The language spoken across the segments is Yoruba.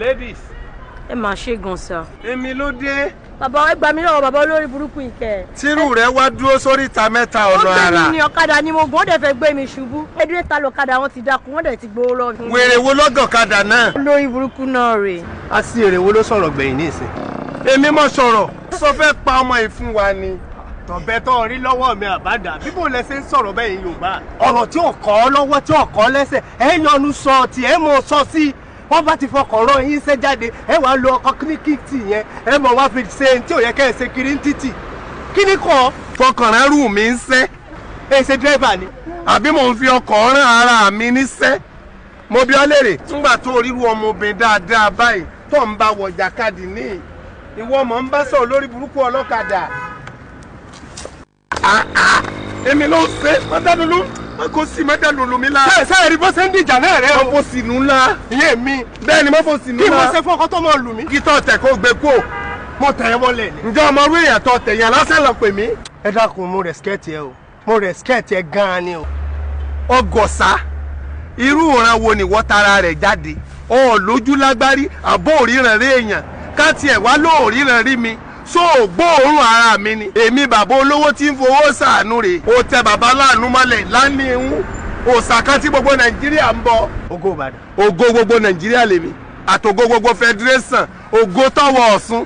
Ladies. Ẹ máa ṣe gan sa. Èmi ló dé. Bàbá, ẹ gbà mí lọ́wọ́ bàbá olórí burúkú ìkẹ́. Tírù rẹ wá dúró sórí ìta mẹ́ta Ó ọ̀nà gbé àrà. mi ní ọ̀kadà ni mo gùn, ó dẹ̀ fẹ́ gbé mi ṣubú. Ẹdúró ta lọ́kadà, wọn ti dákun, wọ́n dẹ̀ ti gbowó lọ́wọ́ mi. Wèrè wo lọ́gọ̀kadà náà? Olórí burúkú náà rè. A sí èrè wo ló sọ̀rọ̀ gbẹ̀yìn ní ìsìn? Èmi mọ̀ sọ̀rọ̀. Sọ fẹ́ pa ọmọ yìí fún wa ni. Tọ̀bẹ tó rí lọ́wọ́ mi àbádà, bíbò lẹ ṣe ń sọ̀rọ̀ bẹ́ẹ̀ yín Yorùbá. Ọ̀rọ̀ tí ò kọ́ ọ lọ́wọ́, tí ò kọ́ lẹ́sẹ̀, ẹ yọnu sọ tí ẹ mọ̀ sọ sí. Wọ́n bá ti fọkàn rán yín ṣẹ́ jáde, ẹ wàá lo ọkọ̀ kíríkìtì yẹn, ẹ mọ̀ wá fi ṣe tí ò yẹ kẹ́ ẹ ṣe kiri ń títì. Kí ni kọ́? Fọkàn rán rù mí ń sẹ́. Ẹ ṣe dírẹ́fà ni. Àbí mò ń fi ọkọ̀ rán ara mi níṣẹ́? Mo bi ọ́ léèrè. Nígbà tó ríru ọmọbìnrin dáadáa báyìí tó ń bá wọ jàkadì ní ìwọ ọmọ ń bá sọ̀rọ̀ lórí burúkú ọlọ́kadà. Èmi ló ń ṣe mọ́tàlúlú kò sí mọ́tàlúlú mi la. Ṣé ẹ rí bó ṣe ń dìjà náà rẹ o? Mọ́fò sínú ńlá. Ìyẹn mi. Bẹ́ẹ̀ ni mọ́fò sínú Kí ńlá. mo ṣe fún ọkọ tó mọ̀ lù mí? Kí tọ́ tẹ̀ kó gbé kó. Mo tẹ̀ ẹ́ wọlé ni. Ǹjẹ́ ọmọ orí èèyàn tọ́ tẹ̀ yẹn lásán lọ pè mí? Ẹ dákun, mo rẹ̀skẹ́tì ẹ o. Mo rẹ̀skẹ́tì ẹ gan-an ni o. Ọgọ̀sá, irú ìran wo ni wọ́n tara rẹ̀ jáde? Ọ̀ lójú lágbárí, àbó òríran rí èèyàn. Ká tiẹ̀ wá lóòríran rí mi. So gbóòórùn ara mi ni. Èmi bàbá olówó tí ń fowó ṣàánú rè. O tẹ bàbá láàánú mọ́lẹ̀ lánìí ń. Òòṣà kan tí gbogbo Nàìjíríà ń bọ. Ògo Ìbàdàn. Ògo gbogbo Nàìjíríà lèmi. Àtògo gbogbo Federation. Ògo tọwọ́ Ọ̀ṣun.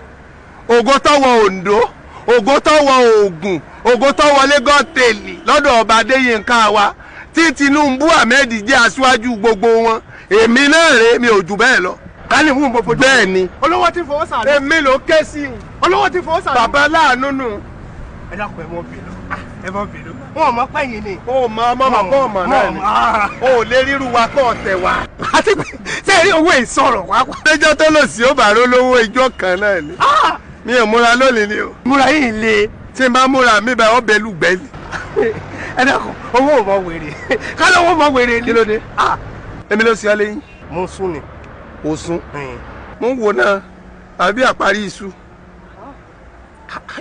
Ògo tọwọ́ Oǹdó. Ògo tọwọ́ Ògùn. Ògo tọwọ́ Lagos Tèlì lọ́dọ̀ ọba Adéyínká wa. Tí Tinubu Ahmed jẹ́ aṣáájú gbogbo wọn. Èmi náà rèé, mi ò jù bẹ́ẹ̀ lọ. Kálí mú mo fojú. Bẹ́ẹ̀ ni. Olówó tí fowó ṣàánú. Èmi ló ké sí i. Olówó tí fowó ṣàánú. Bàbá láàánú nù. Ẹ dákun, ẹ mọ bínú. Ẹ mọ bínú. Wọn ò mọ pẹ́yìn ni. O mọ ọmọ mọ kọ́ ọmọ náà ni. O ò lè ríru wa kọ́ ọ̀tẹ̀ wa. Àti pé ṣé ẹ rí owó ìsọ̀rọ̀ wá pa? Lẹ́jọ́ tó lò sí ó bá ró lówó ijó kan náà ni. Mi ò múra lónìí ni o. Múra yìí le. Tí n bá múra mi bá ọbẹ̀ lùgbẹ́ ni. Ẹ dákun, owó ò mọ wèrè. Ká lówó mọ wèrè ni. Kí ló dé? Èmi ló ṣe ọ lẹ́yìn. Mo ń sún ni. O sún. Mo ń wo náà, àbí àparí iṣu.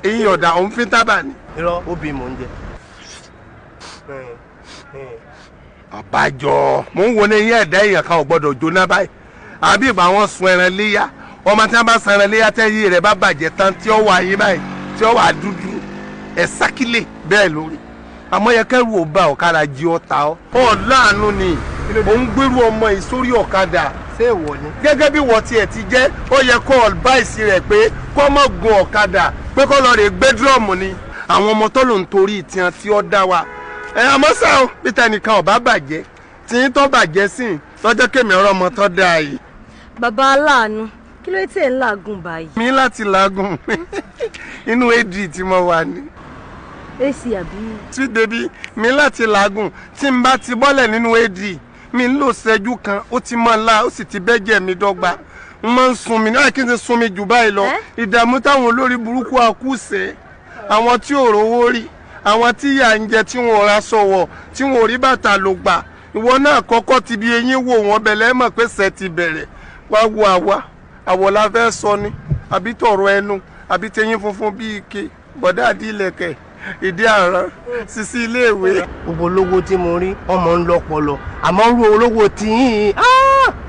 Eyín ọ̀dà òun fi ń tábà ni. Irọ́, obì mò ń jẹ. Àbájọ mo ń wo ní eyín ẹ̀dá èèyàn kan ò gbọ́dọ̀ jóná báyìí. Àbí ìgbà wọn sun ẹran léyà. Ọmọ tí wọn bá sun ẹran léyà tẹ́yìn rẹ̀ bá bàjẹ́ tán tí ó wà yín báyìí tí ó wà dúdú ẹ̀ sákìlẹ̀ bẹ́ẹ̀ lórí. Àmọ́ yẹ kẹ́rù ò bá ọ̀kadà jí ọ ta ọ́. Ọ̀ láàánú ni ò ń gbérú ọmọ yìí sórí ọ̀kadà. Ṣé ìwọ ni? Gẹ́gẹ́ bí wọ́n tiẹ̀ ti jẹ́, ó yẹ kó ọ̀báìsì rẹ̀ pé kó má gun ọ̀kadà, pé kó lọ rè gbé dúrọ́ọ̀mù ni. Àwọn ọmọ tó lò ń torí ìtìyàn tí ó dá wa. Ẹ àmọ́ ṣá o, bí tẹnìkan ò bá bàjẹ́, tí ń tọ́ bàjẹ́ sí i, lọ́jọ́ kémi ọ̀rọ̀ ọmọ tó dáa yìí. Bàbá aláàánú, kí ló tẹ̀ ń làágùn báyìí? Mi láti làágùn inú AD tí mo wà ní. AC àbí? Tí débi mi láti làágùn, tí n bá ti bọ́lẹ̀ nínú AD, mi ń lò ṣẹ́jú kan, ó ti mọ́ ńlá, ó sì ti bẹ́jẹ̀ mi dọ́gba. N máa ń sun mi náà kí n ti sun mi jù báyìí lọ. Ìdààmú táwọn olórí burúkú akúṣẹ̀, àwọn tí ò rówó rí, àwọn tí ìyà ń jẹ tí wọn ò ra sọ̀wọ̀, tí wọn ò rí bàtà ló gbà. Ìwọ náà kọ́kọ́ ti bí eyín wò wọ́n bẹ̀lẹ́ mọ̀ pé ṣẹ́ ti bẹ̀rẹ̀. Wá wo àwa, àwọ̀ la fẹ́ sọ ni, àbí tọ̀rọ̀ ẹnu, àbí teyín funfun bí ike, bọ̀dá àdí ilẹ̀kẹ̀, ìdí àrán, sisi iléèwé. Gbogbo olówó tí mo rí, ọmọ ń lọpọlọ, àmọ́ rú olówó tí yín,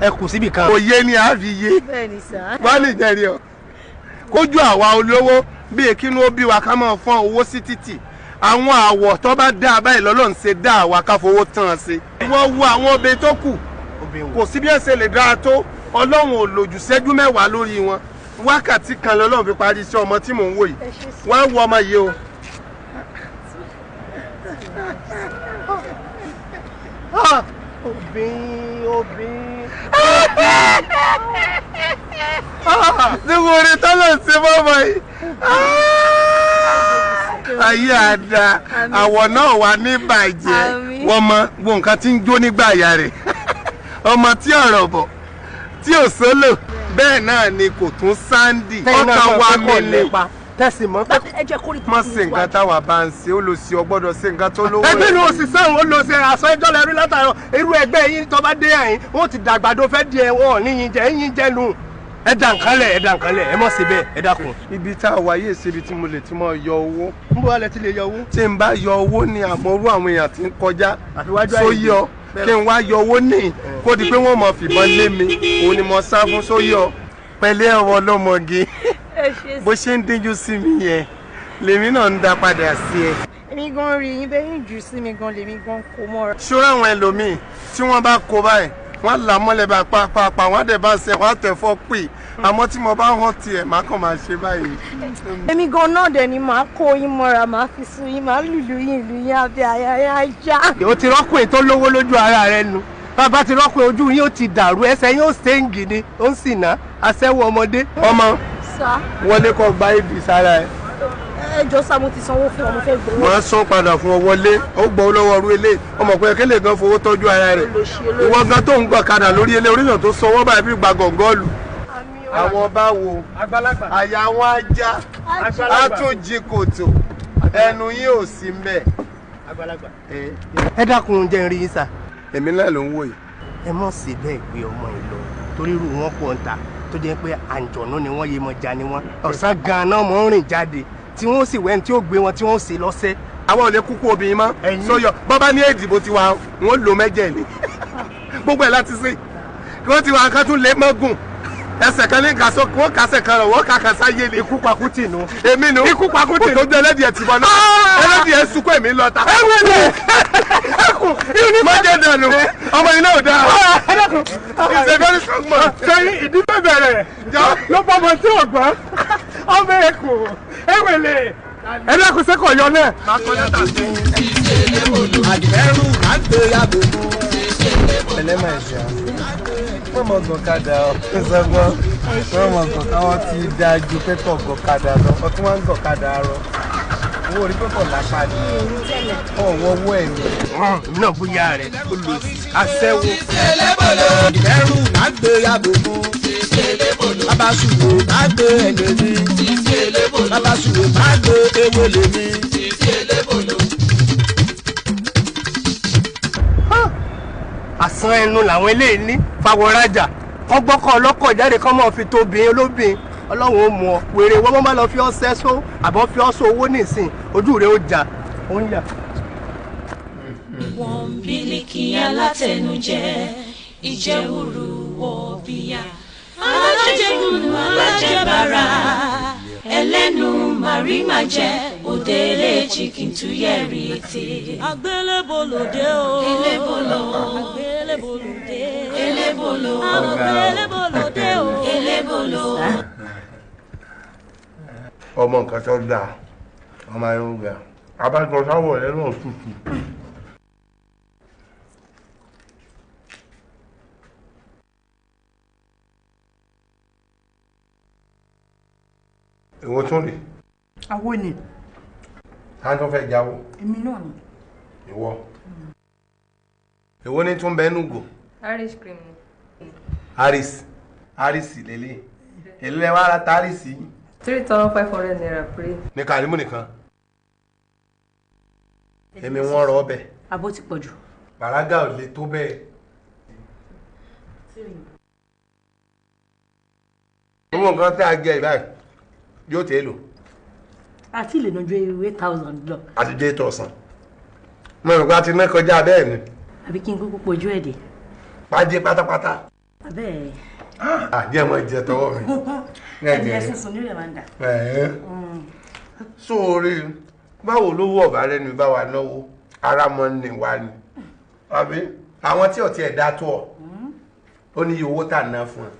ẹ kù síbì kan. Òye ni a fi yé. Bẹ́ẹ̀ni sá. Wá lè jẹ́rìí ọ. Kójú àwa olówó bí èkínú ó bí wa ká máa fọ́n owó sí títì. Àwọn àwọ̀ tó bá dá a báyìí lọ́lọ́run ṣe dá àwa ká fowó tán an ṣe. Wọ́n wo àwọn obìnrin tó kù. Kò sí bí ẹ ṣe lè dáa tó. Ọlọ́run ò lòjù ṣẹ́jú mẹ́wàá lórí wọn. Wákàtí kan lọ́lọ́run fi parí iṣẹ́ ọmọ tí mò ń wò yìí. Wọ́n á wo ọmọ yìí o. Obìnrin, obìnrin. Níbo ni tọ́lọ̀ ṣe fọ́mọ yìí? Ayé àdá, àwọ̀ náà wà ní bàjẹ́. Wọ́n mọ gbogbo nǹkan tí ń jó nígbà àyà rẹ̀. Ọmọ tí ọ̀rọ̀ bọ̀, tí ò sólò, bẹ́ẹ̀ náà ni kò tún sáńdì. Ọkàn wa mi ni. Tẹ̀sí mọ́. Ẹ jẹ́ kórìí. Má ṣe nǹkan táwa bá ń ṣe, ó lọ sí ọ gbọ́dọ̀ ṣe nǹkan tó lówó. Ẹgbẹ́ ni òṣìṣẹ́ òun ó lọ ṣe aṣọ ẹjọ́ lẹ́rú látàárọ̀. Irú ẹgbẹ́ yín tó bá dé àyín, wọ́n ti dàgbàdo fẹ́ di ẹ̀ wọ́n ní yín jẹ, yín jẹ nù. Ẹ dà nǹkan lẹ̀, ẹ dà nǹkan lẹ̀, ẹ mọ̀ sí bẹ́ẹ̀, ẹ dákun. Ibi tá a wà yìí ṣe ibi tí mo lè ti máa yọ owó. Ń bọ̀ alẹ́ ti lè yọ owó. Tí n bá yọ owó ni àmọ́rú àwọn èèyàn ti ń kọjá. Àfiwájú àyè. Sóyí ọ, Kí n wá yọ owó ní kó di pé wọ́n mọ̀ fìbọn lé mi, òun ni mo sá fún sóyọ pẹ̀lú ẹ̀wọ̀ ọlọ́mọge. Bó ṣe ń díjú sí mi yẹn, lèmi náà ń dá padà sí ẹ. Èmi gan rí yín bẹ́ẹ̀ yín jù sí mi gan lèmi gan kó mọ́ra. Ṣọ́ra àwọn ẹlòmíì tí wọ́n bá kó báyìí, wọ́n là mọ́lẹ̀ bá pàápàá, wọ́n dẹ̀ bá ṣe wọ́n tẹ̀ fọ́ pè. Àmọ́ tí mo bá hàn tiẹ̀, má kàn máa ṣe báyìí. Èmi gan náà dẹ̀ ni màá kó yín mọ́ra, màá fi sun yín, màá lùlù yín ìlú yín abẹ́ àyà yín ajá. O ti rọ́kùnrin tó lówó lójú ara rẹ nu. Bàbá ti rọ́kùnrin ojú yín ó ti dàrú, ẹsẹ̀ yín ó ṣéǹgì ni, ó ń sì ná aṣẹ́wó ọmọdé. Ọmọ wọlé kọ gba ibi sára ẹ. Ẹ jọ sá, mo ti sanwó fún ọ, mo fẹ́ gbowó. Wọ́n san padà fún ọ wọlé, ó gbọ́ lọ́wọ́ ọrú ilé, ọmọ pé kélé gan fowó tọ́jú ara rẹ̀. Ìwọ gan tó ń gbọ̀ kadà lórí ilé oríyàn tó sanwó báyìí bí gba gọ̀ǹgọ́ọ̀lù. Àwọn bá wo àyà wọn ajá, á tún jí kòtò, ẹnu yín ò sí mbẹ̀. Ẹ dákun jẹ́ n rí yín sà. Èmi náà ló ń wò yìí. Ẹ mọ̀ sí bẹ́ẹ̀ gbé ọmọ yìí lọ torí irú wọn pọ̀ ń ta tó jẹ́ pé àǹjọ̀nú ni wọ́n yé mọ ja ni wọ́n. Ọ̀sán gan-an mọ̀ ń rìn jáde tí wọ́n sì wẹ́n tí ó gbé wọn tí wọ́n sì lọ́sẹ̀. Àwọn ò lè kúkú obìnrin mọ́ sọyọ bọ́bá ní èdìbò tiwa wọ́n lò mẹ́jẹ̀ ni gbogbo ẹ̀ láti sè kí wọ́n ti wá nǹkan tún lé mọ́gùn ẹsẹ̀ kan ní kàṣọ wọ́n kàṣẹ̀ kan rọ̀ wọ́n kàkà sáyé ni. Ikú pakútì nu. Èmi nu ikú pakútì nu. Tó jẹ́ ẹlẹ́dìẹ̀ tìbọn náà ẹlẹ́dìẹ̀ sunkún èmi lọ ta. Ẹ̀wọ̀n ni ẹkùn mọ́jẹ̀ dànù ọmọ iná ò dáa. It's a very strong man. Sẹ́yìn ìdí bẹ̀rẹ̀ ló bọ́ ọmọ tí ò gbọ́n ọmọ ẹkùn ewele ẹlẹ́kùn sẹ́kọ̀ yọ náà. Àdìmẹ́rù àgbéyàgò. Ẹlẹ́mà ìṣẹ́ wọ́n mọ̀ gọ̀kadà ọ̀ ṣẹ́gbọ́n wọ́n mọ̀ gọ̀kadà wọ́n ti dáa ju pẹ́pọ̀ gọ̀kadà lọ ọtún wọ́n ń gọ̀kadà rọ owó orí pẹ́pọ̀ lápá ni ọ̀wọ́ owó ẹ̀ ni. Èmi náà bóyá rẹ̀ ó lò sí aṣẹ́wó. Àdìmẹ́rù àgbéyàgò. Bàbá sùwò má gbé ẹ̀lẹ́ mi. Bàbá sùwò má gbé ewé lè mi. Àsán ẹnu làwọn eléyìí ní fàwọ̀rajà kọ́ gbọ́kọ̀ ọlọ́kọ̀ jáde kọ́ mọ́ fi tóbin olóbìn ọlọ́run ó mú ọ wèrè wọ́n bá lọ fi ọ́ sẹ́só àbọ̀ fi ọ́ sọ owó nísìn ojú rẹ̀ ó jà ó ń yà. Wọ́n bílíkì alátẹnujẹ ìjẹwùrú wọ̀ bíyà alájẹgùnù alájẹbára ẹlẹ́nu màrímàjẹ òdèlé chicken tuyẹ̀rì ètè. Àgbélébòlòdé o. Elébòlò. Àgbélébòlòdé. Elébòlò. Àgbélébòlòdé o. Elébòlò. Ọmọ nǹkan tó dáa ọmọ ayélujára abájọ sáwọ ẹ náà tutù. Èwo tún rè. Àwo ni. Ta tó fẹ́ jáwó. Èmi náà ni. Ìwọ. Èwo ni tún bẹ́ẹ̀ nùgò. Irish cream ni. Aris Aris lélẹ̀ èlé lẹ́wọ́ ara ta Aris yìí. 3,500 naira péré. Ní Kàrímù nìkan. Èmi wọ́n rọ ọbẹ̀. Abó ti pọ̀ jù. Bàrágà ò lè tó bẹ́ẹ̀. Gbogbo nǹkan tí a jẹ ìbáyìí yóò tẹ́ lò. Àti lè nàjú 8,000 lọ. Àti dé tọ̀sán. Mo rò pé a ti ná kọjá bẹ́ẹ̀ ni. Àbí kí n kúkú pojú ẹ̀ dé. Pàjẹ́ pátápátá. Abẹ́ ẹ̀. Àjẹ́ mọ̀ jẹ tọwọ́ mi. Ẹni ẹ̀sìn sùn nílẹ̀ máa ń dà. Sóore báwo ló wọ̀ bá rẹ́nu bá wa náwó ara mọ́ ni wa ni. Àbí àwọn tí ọ̀tí ẹ̀ dá tó ọ. Ó ní iye owó tà ná fún ẹ.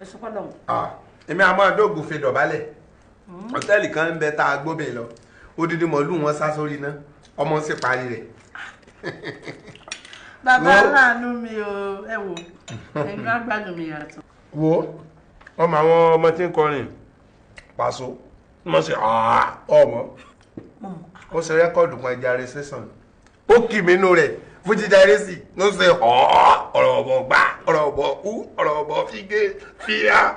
Ẹ sọ fọ́lọ́run. Èmi àmọ́ àdógùn fi dọ̀bálẹ̀. Hòtẹ́ẹ̀lì kan ń bẹ tá a gbóbìn lọ. Odidi mọ̀lú wọn sá sórí iná. Ọmọ sì parí rẹ̀. Bàbá aláàánú mi o, ẹ wò, ẹnu agbádùn mi yàtọ̀. Wo ọmọ àwọn ọmọ tí ń kọrin Paso wọ́n sì ọmọ ó ṣe rẹ́kọ̀dù kan ẹja rẹ sẹ́sàn ó kì mí nú rẹ̀ fún jíjà eré sí ló ṣe ọ̀rọ̀ ọ̀bọ̀ gbà ọ̀rọ̀ ọ̀bọ̀ kú ọ̀rọ̀ ọ̀bọ̀ fígé fíà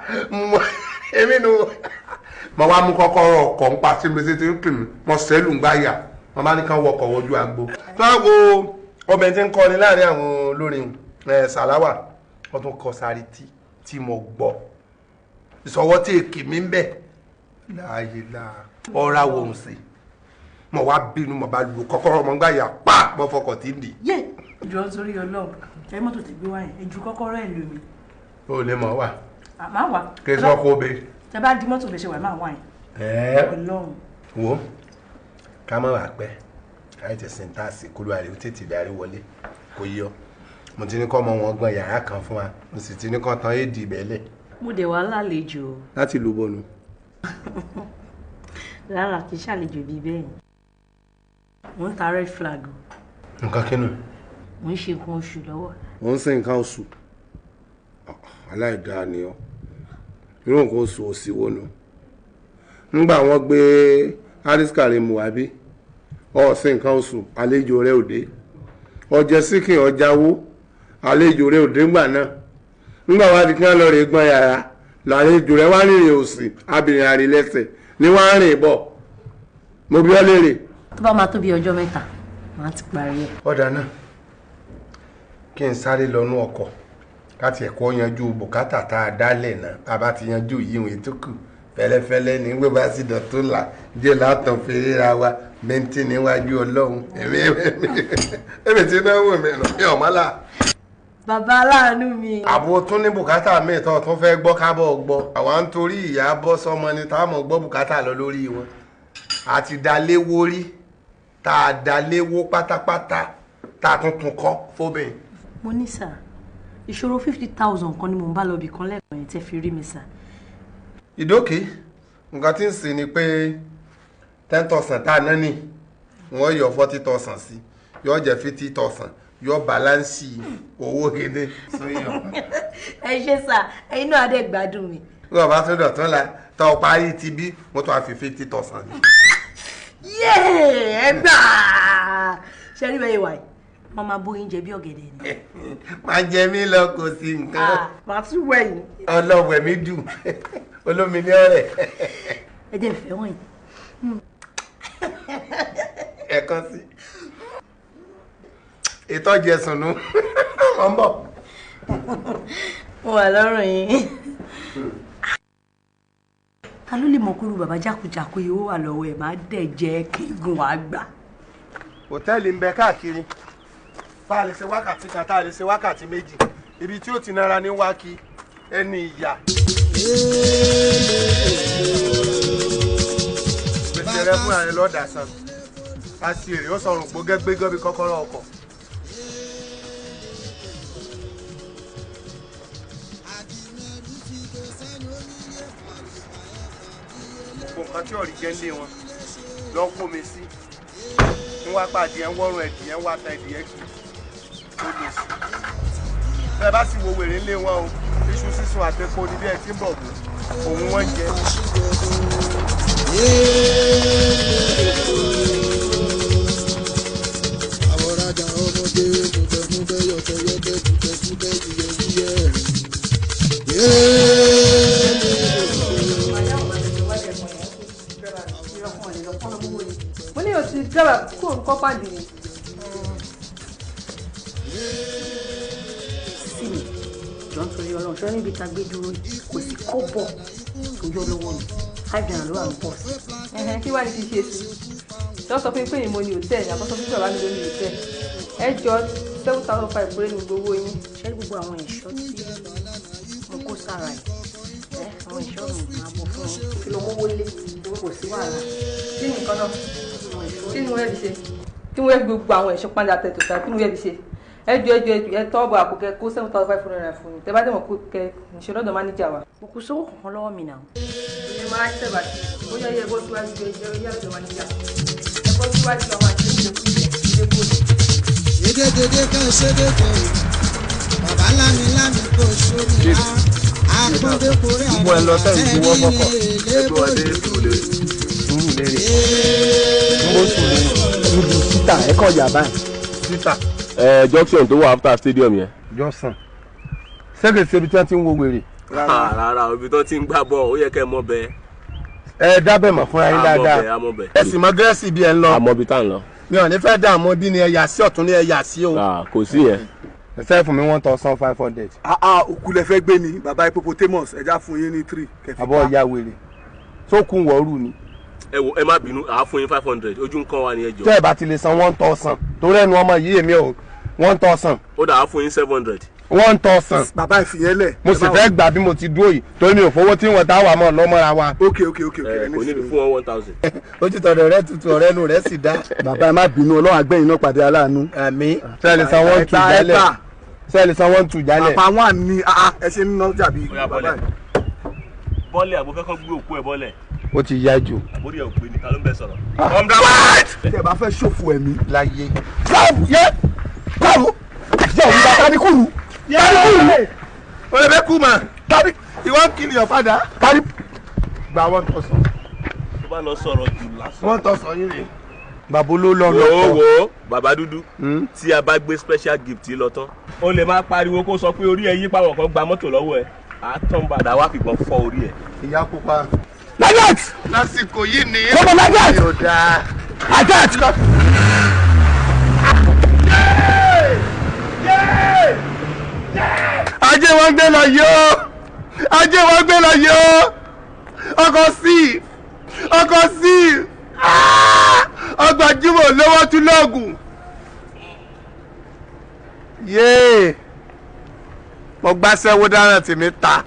èmi nu. Mo wá mú kọ́kọ́rọ́ ọkọ̀ ń pa sí mi sí ti ń kì mí mo sẹ́lù ń gbáyà mo bá ní kán wọkọ̀ wojú agbo. Tó wá wo ọbẹ̀ tí ń kọrin láàrin àwọn olórin Sàláwà wọ́n tún kọ sáré tí mo gbọ́ ìsọwọ́ tí èkì mi ń bẹ̀ láàyè láà ọ̀rá wo ń sè mo wá bínú mo bá lu kọ́kọ́rọ́ mo gbà yà pa mo fọkọ̀ tí ń dì. Jọ sórí Ọlọ́run, ẹ mọ́tò ti gbé wá yẹn, ẹ ju kọ́kọ́rọ́ ẹ̀ lù mí. O lè mọ̀ wá. Má wà. Kí sọ kó be. Tẹ bá di mọ́tò bẹ̀ ṣe wà máa wà yẹn. Ẹ̀ẹ́. Ọlọ́run. Wo ká má wàá pẹ́ káyọ̀ tẹ̀sí ń tà sí kúlú àrè ó tètè darí wọlé kò yọ. Mo ti ní kọ́ ọmọ wọn gbọ́n yàrá kan fún wa, mo sì ti ní kọ́ tán éèdì ìbẹ́lẹ̀. Mo dẹ̀ wá lálejò. Láti ìlú bọ̀nù. Rárá, kì í ṣàlejò bíi bẹ́ẹ̀ ni. Mo ń ta red flag o. Nǹkan kínú. Mo ń ṣe nǹkan oṣù lọ́wọ́. Mo ń ṣe nǹkan oṣù. Aláìdáa ni ọ́. Irú nǹkan oṣù òsì wo nu? Ńgbà wọ́n gbé Haris Karim wá bí, ó ṣe nǹkan oṣù, àlejò rẹ̀ ò dé. Ọjẹ́ síkìn ọjàwó, àlejò rẹ̀ ò dé ńgbà náà. Ńgbà wá di kí wọ́n lọ rè gbọ́n yàrá, làlejò rẹ̀ wá rìnrìn òsì, abìnrin àrìlẹ́sẹ̀ ni wọ́n á rìn bọ̀. Mo bí ọ léèrè. Tó bá máa tó bí ọjọ́ mẹ́ta, màá ti parí ẹ̀. Ọ̀dà náà, kí n sáré lọ́nú ọkọ̀ láti ẹ̀kọ́ yanjú bùkátà tá a dálẹ̀ náà. Bá a bá ti yanjú yìí ètò kù fẹ́lẹ́fẹ́lẹ́ ní gbé bá sì dọ̀tún là jẹ́ látàn fèrè wa bẹ́ntì níwájú Ọlọ́run. Èmi ti náwó mi nù mí ọ̀mọ́lá. Bàbá aláàánú mi. Àbò tún ní bùkátà míì tó tún fẹ́ gbọ́ kábọ̀ gbọ́. Àwa ń torí ìyá bọ́ sọmọ ni táwọn gbọ́ bùkátà lọ lórí wọn. Àti daléwó rí tá a daléwó pátápátá tá a tún tún kọ́ fóbìn. Mo ní sà, ìṣòro 50,000 kan ni mò ń bá lọ bì kan lẹ́ẹ̀kan yẹn tẹ́ fi rí mi sà. Ìdókè, nǹkan tí ń sìn ni pé 10,000 tá a ná ní wọ́n yọ 40,000 sí, yọ jẹ́ 50,000, yọ bàlánsì owó kéde. Ẹ ṣé sà, ẹ̀yin náà adé gbádùn mi. Wọ́n bá tún dọ̀tún la tọ́ ọ parí ti bí wọ́n tún á fi 50,000 ní. Yéè, ẹ gbà ṣe rí bẹ́ẹ̀ wáyé, wọ́n máa bó oúnjẹ bí ọ̀gẹ̀dẹ̀ ni. Máa jẹ mí lọ kò sí nǹkan. Màá tún wẹ̀yìn. Ọlọ́wẹ̀ mi dùn, olómi ní ọ̀rẹ́. Ẹ jẹ́ ìfẹ́ wọ̀nyí. Ẹ̀kan sí. Ìtọ́jú ẹ̀sùn nù, wọ́n ń bọ̀. Mo wà lọ́rùn yín. Ta ló lè mọ kúrú bàbá jákujàku yìí ó wà lọ́wọ́ ẹ̀ máa dẹ̀ jẹ́ kígun wàá gbà. Hòtẹ́ẹ̀lì ń bẹ káàkiri. Tá a lè ṣe wákàtí kan, tá a lè ṣe wákàtí méjì. Ibi tí ó ti nara ní wákì ẹni ìyà. Gbèsè rẹ fún ààrẹ lọ́dà san. A sì èrè ó sọrùn gbógẹ́gbégọ́ bí kọ́kọ́rọ́ ọkọ̀. Gbogbo nǹkan tí ọ̀rí jẹ́ ń lé wọn lọ kó mi sí. Ń wá pàdé ẹ̀ ń wọ́rùn ẹ̀dìyẹ ń wá ta ẹ̀dìyẹ kì í. Ó lè sí. Bẹ́ẹ̀ bá sì wo wèrè ńlé wọn o, iṣu sísun àtẹ̀kọ́ ni bí ẹ ti ń bọ̀ mú, òun wọ́n jẹ. Àwòrajà ọmọdé mùtẹ̀mùtẹ̀ yọ̀tẹ̀yọ̀tẹ̀ kùtẹ̀kùtẹ̀ yíyẹ yíyẹ. Mo ní o ti dábàá kó nǹkan pàdé ni. Sí mi, jọ ń torí Ọlọ́run, ṣọ́ níbi tá a gbé dúró yìí, kò sí kọ́bọ̀ tó yọ lọ́wọ́ mi. 5 naira ló wà ní pọ́ọ̀sì. Ẹ̀hẹ̀n, kí wàá ní kí n ṣe sí i? Jọ sọ fún mi pé ìmọ̀ ni hòtẹ́ẹ̀lì, àbọ̀ sọ fún bàbá mi ló ní hòtẹ́ẹ̀lì. Ẹ jọ 7,500 péré ní gbogbo owó yín. Ṣé gbogbo àwọn ẹ̀ṣọ́ tí mo kó sára ẹ̀? Ẹ àwọn ẹ̀ṣọ́ mi máa bọ̀ fún un. Kí ló mówó lé? Kò sí wàhálà. Kí ni nǹkan náà? Kí ni mo fẹ́ fi ṣe? Kí mo fẹ́ fi gbogbo àwọn ẹ̀ṣọ́ pàǹdà tẹ̀ tó sára? Kí ni mo fẹ́ fi ṣe? Ẹ jọ ẹ jọ ẹ tọ́ bọ̀ àpò kẹ kó 7,500 fún mi. Tẹ bá dẹ̀ mọ̀ kó kẹ níṣẹ́ lọ́dọ̀ máníjà wa. Mo kò sówó kankan lọ́wọ́ mi náà. Ẹ máa tẹ̀bà sí i. Ó yẹ ẹ bọ́ síwájú ẹ jẹ́ ó yẹ lọ́dọ̀ máníjà. Ẹ bọ́ síwájú àwọn àti ìṣèkúṣe. Dédédédé kan ṣédé kan o, bàbá lámilámi kò sómi á. Àpọ́ndékòrè Gbogbo ẹ lọ sẹ́yìn tí wọ́n fọkọ̀. Ẹgbẹ́ ọdẹ sùúrù lérè. Ń bó sùúrù Níbi títà ẹ kọ̀ yà báyìí. Títà. Ẹ junction tó wà after stadium yẹn. Johnson. Ṣé ibi tí wọ́n ti ń wo wèrè? Rárá, ibi tó ti ń gbá bọ́ọ̀ ó yẹ kẹ́ ẹ mọ̀ bẹ́ẹ̀. Ẹ dábẹ̀ mọ̀ fúnra yín dáadáa. Àmọ̀ bẹ́ẹ̀. Ẹ sì mọ gẹ́rẹ́sì bí ẹ ń lọ. Àmọ̀ bí tá à ń lọ. Mi ò ní fẹ́ dààmú bí ni ẹ yà sí ọ̀tún ni ẹ yà sí o. Kò sí yẹn. Ẹ sẹ́yìn fún mi 1,500. Òkú lẹ fẹ́ gbé ni bàbá hippopotamus, ẹja fún yín ní 3. Àbọ̀ ya wèrè tó kún wọ́ọ́rù ni. Ẹ wo, ẹ má bínú, àá fún yín 500, ojú ń kán wa ni ẹ jọ. Tẹ́ ẹ bá ti lè san 1,000 torí ẹnu ọmọ yìí èmi ò 1,000. Ó dà á fún yín 700. 1,000. Bàbá ìfìyẹn lẹ̀. Mo sì fẹ́ gbà bí mo ti dúró yìí torí mi ò fowó tí wọ́n tá wà mọ́ lọ́mọ́ra wa. Ok ok ok ok. Kò ní fi fún wọn 1,000. Ojú tọ̀dọ̀ rẹ tutù, ọ̀rẹ́ nu rẹ sì dá. Bàbá ẹ má bínú, Ọlọ́run àgbẹ̀yìn náà pàdé aláàánú. Àmín. Sẹ́ẹ̀lì san 1,2 jálẹ̀. Sẹ́ẹ̀lì san 1,2 jálẹ̀. Bàbá wọn ní ẹ ṣe ń ná jàbí bàbá yìí. Bọ́lẹ̀ àbò fẹ́ kọ́ gbé òkú ẹ̀ bọ́lẹ̀. Ó ti yá jù. Àbórí ẹ̀ ò pé ní ta ló ń bẹ sọ̀rọ̀. Tẹ́ ẹ bá fẹ́ ṣòfò ẹ̀mí. Láyé. Yẹ káàró yẹ òun bá tani kúrú. Tani kúrú. O lè fẹ́ kú mà. Tani. You wan kill your father. Tani. Gba 1,000. Tó bá lọ sọ̀rọ̀ jù lásán. 1,000 yìí rè. Bàbá ló lọ lọ. Wo wo bàbá dúdú, tí a bá gbé special gift lọ tán. O lè máa pariwo kó sọ pé orí ẹ yí pàwọ̀ kan gba mọ́tò lọ́wọ́ ẹ. Àtọ́n bàdà wá fìbọn fọ́ orí ẹ. Ìyá pupa. Like Lásìkò yìí ni. Come on, like that. Yóò dáa. Like that. Ajé wọn gbé lọ yó, ajé wọn gbé lọ yó, ọkọ̀ sí, ọkọ̀ sí, ọgbà jùmọ̀ lọ́wọ́ tún lọ́ọ̀gùn. Yéè, mo gbàṣẹ́wó dára tèmi ta.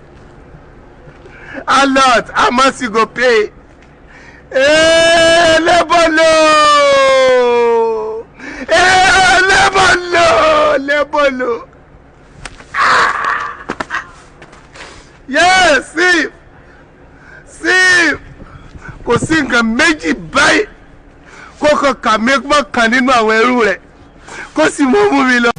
Alert, how much you go pay? Lebolo, lebolo, lebolo. Yes, see, see, kò sí nǹkan méjì báyìí kó kàn kà mí mọ́ kan nínú àwọn ẹrú rẹ̀ kó sì mú mú mi lọ.